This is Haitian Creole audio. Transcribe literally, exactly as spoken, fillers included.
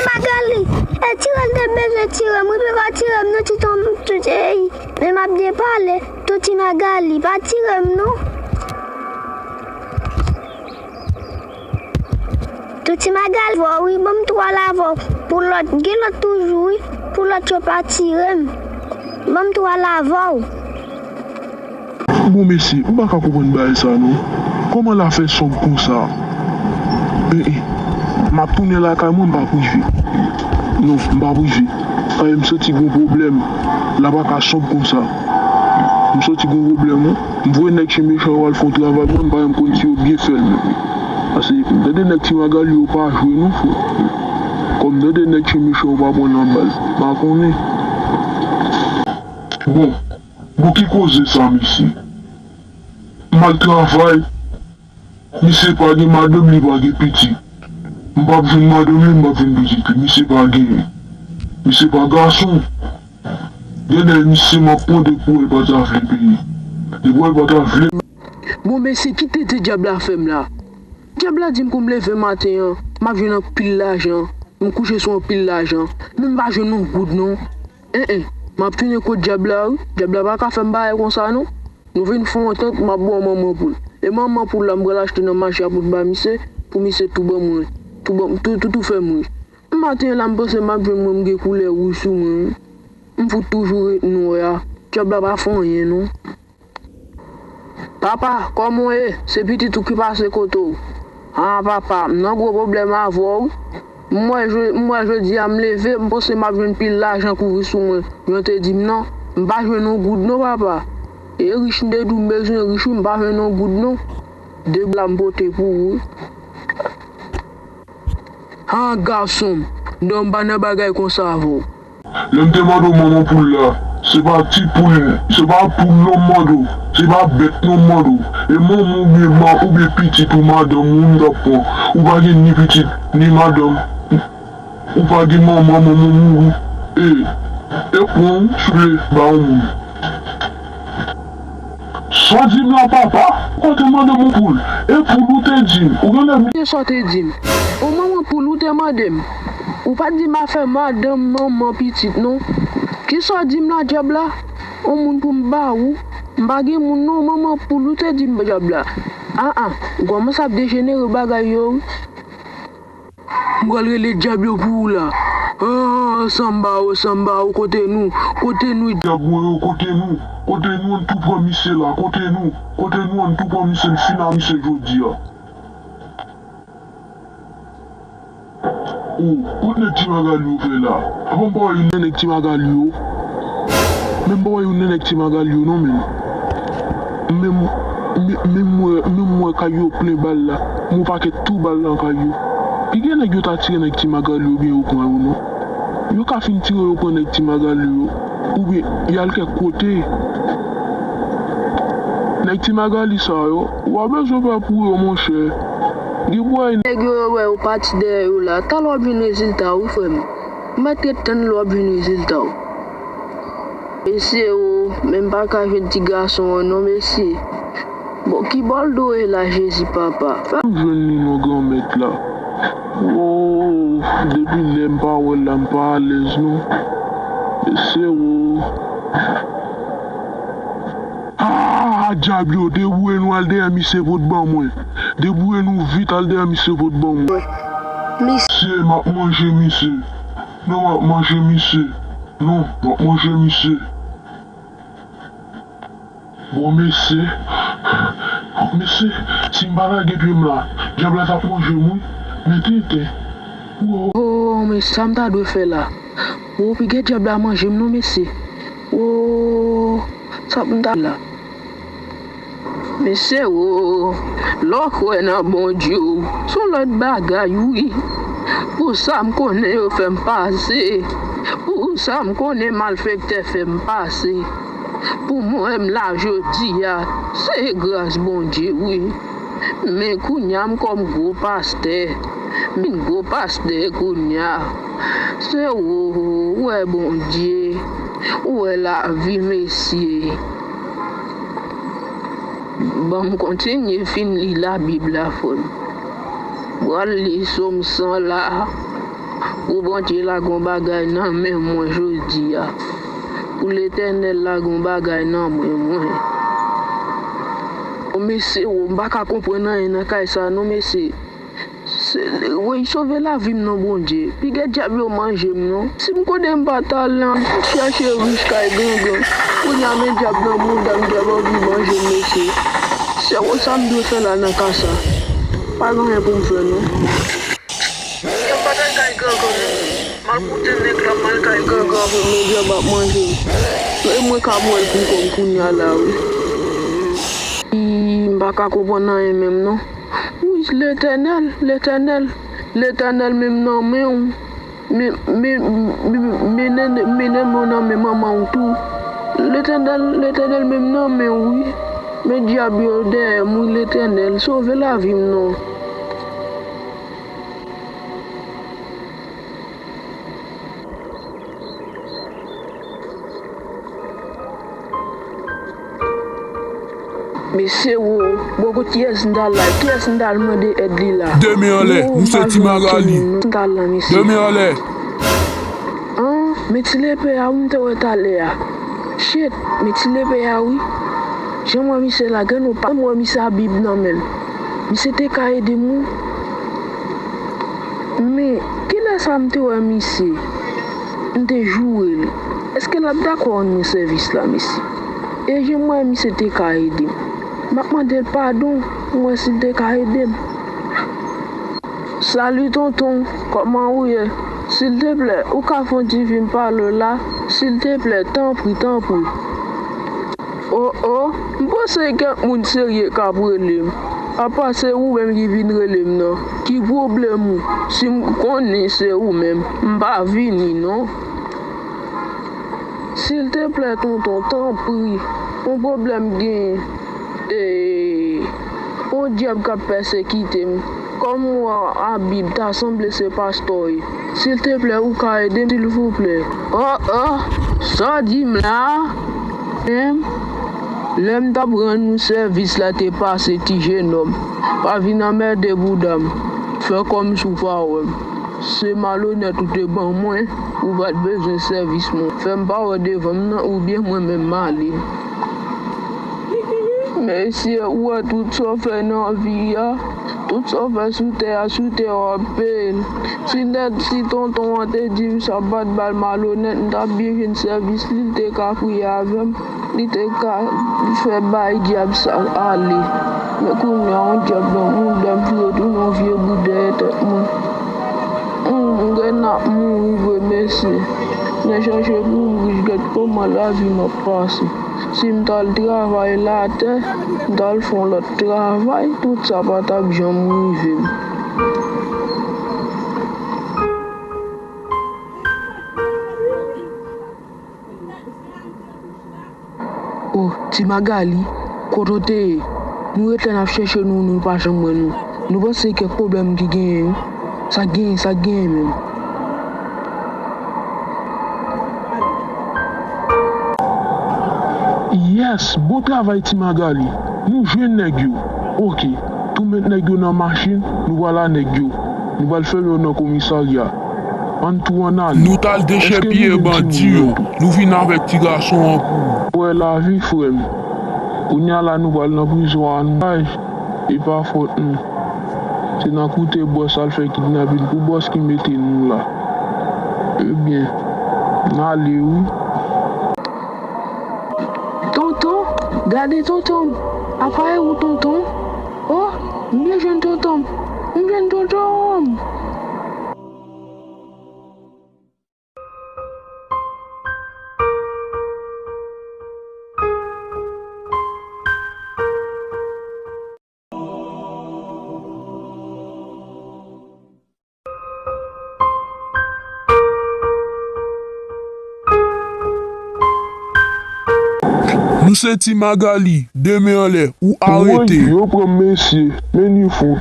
Magali, e tire l te bezwen tire m, wi, papa tire m non, ti ton, ti, ey, men m ap byen pale, ton ti Magali, pa tire m non. Ton ti Magali, avè w, wi, ban m twa l avè w, pou lòt, gen lòt toujou, wi, pou lòt yo pa tire m. Ban m twa l avè w. Bon mesye, m pa ka konprann bagay sa non. Kòman l a fè sòg konsa? Eh, eh. M ap tounen lakay mwen, m p ap rive. Non, m p ap rive. Paske m santi gon pwoblèm. L a pa ka sòg konsa. M santi gon pwoblèm, wi. M voye nèg chen mechan yo al fè yon travay, mwen, m pa janm konn si yo byen fè l menm. Paske m tande nèg Ti Magali yo pa jwe non, frè. Kòm m tande nèg chen mechan yo pa pran nan bal. M pa konnen. Bon. Bon, ki koze sa, mesye? M al travay, misye pa gen madanm, li pa gen pitit. M p ap jwenn madanm li, m p ap jwenn pitit li. Misye pa genyen. Misye pa gason. Gen lè misye m ap pran depi w wè l pa ta vle peye. Depi w wè l pa ta vle. Bon, mesye, ki tete dyab la fè m la? Dyab la di m pou m leve maten an, m ap jwenn anpil lajan, m kouche sou anpil lajan, men m pa jwenn yon goud non. En en, m ap tounen kot dyab la wi, dyab la pa ka fè m bagay konsa non. Nou vin fè yon antant, m ap ba w manman poul. E manman poul la m pral achte nan mache a pou m ba misye, pou misye tou ban mwen, tou ban, tou, tou, tou fè m ri. Maten an la m panse m ap jwenn mwen m gen koulè wouj sou mwen wi. M fout toujou ret nwè a, dyab la pa fè anyen non. Papa, kòman w ye? Se pitit ou ki pase kote w. Ah papa, m nan gwo pwoblèm avè w wi. M wè jodi a m leve, m panse m ap jwenn pil lajan kouvri sou mwen. Jan w te di m nan, m pa jwenn yon goud non papa. E rich m te di w m bezwen rich wi, m pa jwenn yon goud non. De bla m pote pou ou wi. Ah gason m, non m pa nan bagay konsa avè w. Lè m te mande w manman poul la, se pa ti poul, se pa poul non m mande w, se pa bèt non m mande w. E manman w oubyen ma, oubyen pitit ou madanm ou m t ap pran. Ou pa gen ni pitit, ni madanm. Ou pa gen manman, manman w mouri. E, e pran w, souple, ba yon moun. Sa w di m la papa? Ou te mande m yon poul. E poul ou te di m. Ou genlè byen. Kisa w te di m? O manman poul ou te mande m. Ou pa t di m afè madanm, manman, pitit non. Kisa w di m la dyab la? Yon moun pou m ba ou? M pa gen moun non, manman poul ou te di m dyab la. Ah ah, ou kòmanse ap dejenere bagay yo wi. M pral rele dyab yo pou ou la. Ah, Sanba o, Sanba o, kote nou? Kote nou? Dyab mwen yo, kote nou? Kote nou? Ann tou pran misye la, kote nou? Kote nou? Ann tou pran misye, n fin a misye jodi a. O, kot nèg Ti Magali yo fè la? Apa m pa wè youn nan nèg Ti Magali yo? Men m pa wè youn nan nèg Ti Magali yo non menm. Men m, men, men m wè, men m wè kay yo plen bal la. M wè pakèt twou bal nan kay yo. Piga nèg yo ta tire nèg Ti Magali yo oubyen yo pran yo non. Yo ka fin tire yo pran nèg Ti Magali yo. Oubyen y al kèk kote. Nèg Ti Magali sa yo, w a bezwen pè pou yo monchè. Gen bway. Nèg yo yo wè yo pati dèyè yo la. Talè w ap jwenn rezilta w wi frè m. Ou mèt ret tann lè w ap jwenn rezilta w. Mesye o, men m pa ka jwenn ti gason an non mesye. Bon, ki bò l dwe ye la Jezi papa? Fè m jwenn li non Granmèt la. Woo, depi lè m pa wè l la m pa alèz non. Mesye o. Aah dyab yo, debouye nou al dèyè misye pot ban mwen. Debouye nou vit al dèyè misye pot ban mwen. Mesye, m ap manje misye. Non, m ap manje misye. Non, m ap manje misye. Bon, mesye. Mesye, si m pa lage pye m la, dyab la t ap manje m wi. Men tenten. Woo. Oh, men sa m ta dwe fè la? Woo, piga dyab la manje m non, mesye. Woo, sa m ta la? Mesye o, lè w kwè nan Bondye w, se yon lòt bagay wi. Pou sa m konnen yo fè m pase, pou sa m konnen malfektè fè m pase. Pou mwen m la jodi a, se gras Bondye wi. Men kounye a m kòm gwo pastè, m vin gwo pastè kounye a. Se ou, ou wè Bondye, ou wè lavi mesye. Ban m kontinye fin li Labib la frè m. Pral li Sòm san la. Pou Bondye lage yon bagay nan men mwen jodi a. Pou Letènèl lage yon bagay nan men mwen. O mesye, o, m pa ka konprann anyen nan kay sa non, mesye. Se, woy, sove lavi m non, Bondye. Piga dyab yo manje m non. Si m konnen m pa t al nan chèche rich kay gangan, kounye a men dyab nan mouda m, dyab anvi manje m, mesye. Se konsa m dwe fè la nan ka sa. Pa gen anyen pou m fè non. Yo pa t al kay gangan non. M al koute nèg la, m al kay gangan pou men dyab ap manje m. E mwen k ap wè l pou kò m kounye a la wi. Ii, m pa ka konprann anyen menm non. Wi, Letènèl, Letènèl, Letènèl menm nan men w. Men, men, men, mennen, mennen mwen nan men manman w tou. Letènèl, Letènèl menm nan men w wi. Men dyab yo dèyè m wi, Letènèl, sove lavi m non. Mesye wo, bò kote kiyès m t al la? Kiyès m t al mande èd li la? De men anlè, nou se Ti Magali. De men anlè. An, men ti lepè a wi m te wè talè a. Shit, men ti lepè a wi. Jan m wè misye la, gen nou pa m wè misye a bib nan men l. Misye te ka ede m wi. Men, kilè sa m te wè misye? M te joure l. Èske l ap dakò rann mwen sèvis la, mesye? E jan m wè misye te ka ede m. M ap mande l padon, m wè si l te ka ede m. Salut tonton, kòman ou ye? Silteplè, ou ka fè yon ti fi m pale w la? Silteplè, tanpri, tanpri. O, o, m panse kèk moun serye k ap rele m. Apa se ou menm ki vin rele m nan? Ki pwoblèm ou? Si m konnen se ou menm, m pa vini non. Silteplè tonton, tanpri. Yon pwoblèm genyen. E, yon dyab k ap pèsekite m. Kòm m wè a bib, ta sanble se pastè w ye. Silteplè, ou ka ede m, silvouplè? O, o, sa w di m la a? Menm lè m t ap rann ou sèvis la te pase, ti jenòm. Pa vin anmède bouda m. Fè kòmsi w pa wè m. Se malonèt ou te ban mwen, ou pa t bezwen sèvis mwen. Fè m pa wè devan m nan, oubyen mwen menm m ale. Mesye, ou wè tout sa w fè nan vi a, tout sa w fè sou tè a, sou tè a w ap peye l. Si nèg, si tonton an te di m sa, m pa t ba l malonèt, m t ap byen jwenn sèvis li, l te ka priye avè m, li te ka fè bay dyab sa ale. Men kounye a, yon dyab nan mouda m vire tounen yon vye bout dèyè tèt mwen. Hum, m gen n ap mouri vre, mesye. Nèg chèche pou m rich, gèt kòman lavi m ap pase. Si m t al travay latè, m t al fè yon lòt travay, tout sa pa t ap janm rive m. O, Ti Magali, kote w te ye? Nou ret la n ap chèche nou, nou pa janm wè nou. Nou panse kèk pwoblèm ki genyen wi. Sa genyen, sa genyen menm. Yes, bon travay Ti Magali. Nou jwenn nèg yo. Oke, tou met nèg yo nan machin, nou pral a nèg yo. Nou pral fèmen yo nan komisarya. Ann tou ann ale. Nou t al dechèpiye bandi yo. Nou vin avèk ti gason an pou ou. Wè lavi, frè m. Kounye a la, nou pral nan prizon a nou. Ay, e pa fòt nou. Se nan koute bòs al fè kidnapin pou bòs ki mete nou la. Ebyen, n ale wi. Tonton, gade tonton m. Apa e ou tonton? O, m byen jwenn tonton m. M jwenn tonton m. Nou se Ti Magali, de men anlè, ou arete. Woy, yo pran m, mesye, men ni fout.